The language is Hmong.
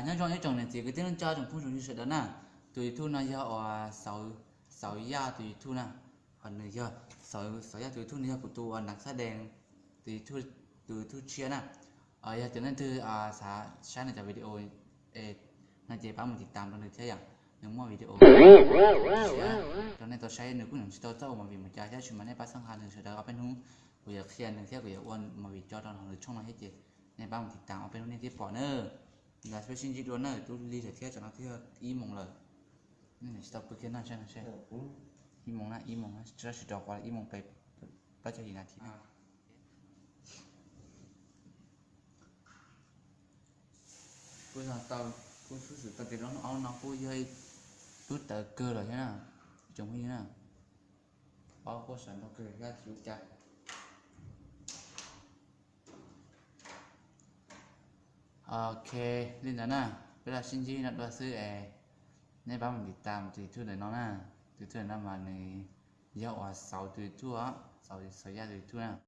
Nyob zoo ib tsoom niam txiv kwv tij neej tsa tsoom phooj ywg sawv daws na, tus YouTube no yog uas Xauv Yaj tus YouTube na. Nws yog Xauv Yaj tus YouTube, nws yog kuv tus uas nav xab dees tus YouTube tshiab na. Yog tias leej twg xav saib nws cov video no ces pab mus tiv tam rau nws thiab yom. Nws muaj video tshiab rau nej tau saib, nws kuj yeej tsis tau txawj ua movie mus cas thiab, tab sis mas nej pab txhawb nqa nws sawv daws ob peb hnub, kuv yuav qhia nws thiab kuv yuav ua movie tso rau hauv nws tshooj no thiab ces nej pab mus tiv tam ob peb hnub nej thiaj pom na. Las peb sib ntsib dua na, twb lig lawm thiab, tsam no twb yog ib moos lawm. Nej tsis tau pw kiag na, saib no seb. Ib moos na, ib moos na, tab sis rau qhov ib moos peb plaub caug yim nas this na. Kuj yog tau, kuj xub xwm tau tias lub hnub aub no kuj yog ib lub tawv kawg lawm thiab na, tsoom phooj ywg na. Paub kuj sawv ntau kawg thiab tsis ua cas. Ok, li ntawd na, peb los sib ntsib no dua xwb es nej pab mus tiv tam tus YouTube ntawm no na. Tus YouTube ntawm no mas nws yog uas Xauv tus YouTube, Xauv, Xauv Yaj tus YouTube na.